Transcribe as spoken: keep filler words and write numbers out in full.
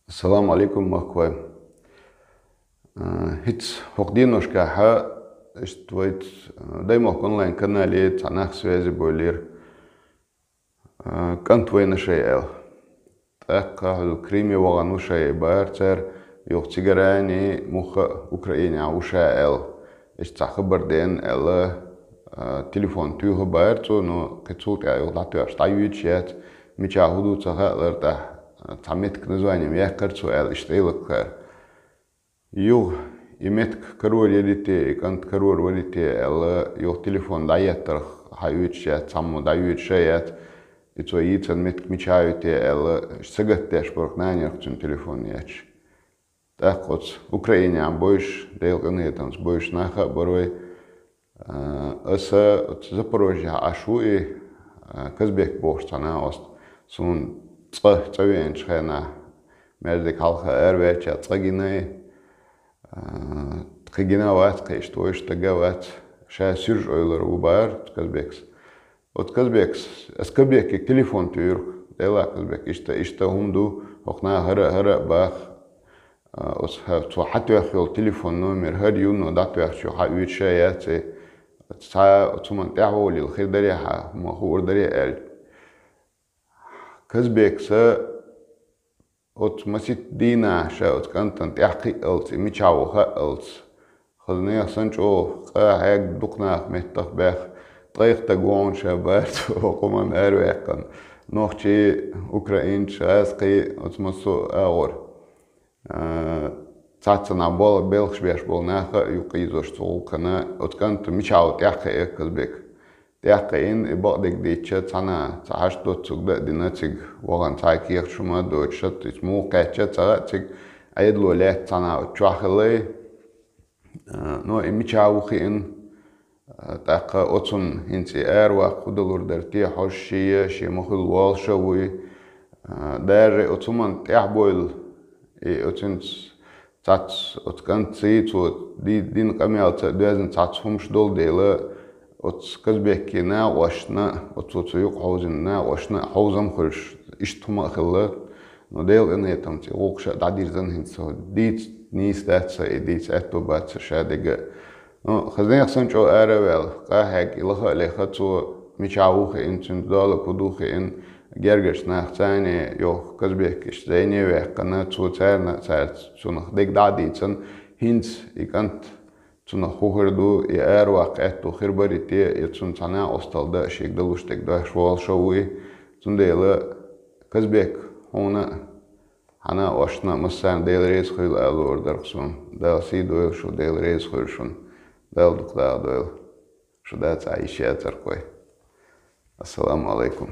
Ассаламу алейкум, махкой. Э, хиц хокх диношка ха, иштта вайц, э, Даймохк онлайн канале цхьа нах связи болир. Э, кӀант вайна шай аьл. ТӀаккха хьул Криме вагӀан ву шай бар цар, юх цигарани муха Украине ву ша аьл. Иштта цхьа хабар ден аьл, э, телефон туьха бар цо, но кхы цул тӀе юх дӀатоьхаш дӀаюьйцуш яц, мича хӀу ду ца хаалар тӀа, цхьа метка название ма яьккхар цо аьл, иштта Ӏелаккхар. Юха и метка карор ярите, и кӀант карор варите аьлла, юха телефон дӀаеттарх хьаюьйцуш яц, цхьаммо дӀаюьйцуш а яц, и цо йийцан метка мича юьйте аьлла, сагатдеш барх нанерх цун телефон яц. ТӀаккха оц Украине бойш, Дела къинхетамца бойш наха а барой, А, аса оцу Запорожье Ӏаш ву и, а, Казбек бохуш цхьа накъост. Суна цкъа цӀа веанчу хенахь, маьждиг хьалха араваьча цкъа гина и, а, кхин гина вац, кхин иштта вовшах стага вац. Ша суьрж ойлар ву бахара оцу Казбекс. Оцу Казбекс, аса Казбекке телефон туьйра, Дела Казбек, иштта, иштта хӀума ду, хӀокху наха хӀара а, хӀара а баха. А, оцу хьа-, цо хьатоьхна йолу телефон номер хӀара юнно дӀатоьхча хьан уьйцуш а яц и. Цхьа оцу хӀуманна тӀаьхьаволийла хир дарий хьан, хӀума хуур дарий аьлла. Казбекса оцу масийтта дийнахь ша оцу кӀантана тӀаьхьакхиалц и мичахь ву хаалц. Хаза нехан санна чӀогӀа къа хьегна дукха нах меттах баьхна, ткъайх стаг вогӀун ша бара цо хӀокху хӀуманна араваьккхина. Нохчий, украинцаш, гӀазкхий, оцу массо а агӀор. А, цхьаццанхьа бол-, белхаш беш болу наха а ю къийзош цу гӀуллакхана, оцу кӀанта мичахь ву тӀаьхьакхиа Казбек. ТӀаьхьакхиъна, и бакъдерг дийцича, цхьана цхьа хьашт доцург дан а дина цига, вахана цхьа кехаташ хӀума а доцуш, хӀаьта иза муха кхаьчча ца хаьа цига, Ӏедало лаьтта цхьана оцу чохь хилла. А, но и мичахь ву хиъна, а, тӀаккха оцунна хӀинца и араваккха хӀу далур дара те, хьожуш шен я, шен ма хуьлу волуш а вуй. А, даже оцу хӀуманна тӀаьхьабойла, и оцуьнца цхьацца оцу кӀантций, цо ди-, дина къамелца а доьзна цхьацца хӀумаш долу дела, оцу Казбеккийн накъосташна, оцо цу юкъа хьовзийна накъосташна а хьовзам хуьлуш, иштта хӀума а хилла. Но Делан къинхетамца и гӀуллакхаш а дӀадирзина хӀинца, дийца нийса дац сан, и дийца аьтто бац сан ша дерг а. Ну, хаза нехан санна чӀогӀа ара а ваьлла, къа хьегна и лаха а леха, цо мичахь ву хиъна, цуьнца долу хӀу ду хиъна, гергарчу нахаца а, йоху Казбек иштта зӀене а ваьккхина, цо царна а, цаьрца цунах дерг дӀа а дийцина, хӀинца и кӀант цунах хӀу хир ду, и араваккха аьтто хир барий те, я цунна цхьа накъосталла дан а шега далуш дерг дош волуш а вуй. Цундела, Казбек, хьуна а, хьан накъосташна а массарна Дела реза хуьйла ала луур дара суна. Дала сий дойла шу, Дела реза хуьйла шуна. Дала дукха даха дойла. Шу дац а йиш яцархой. Ассаламу алайкум.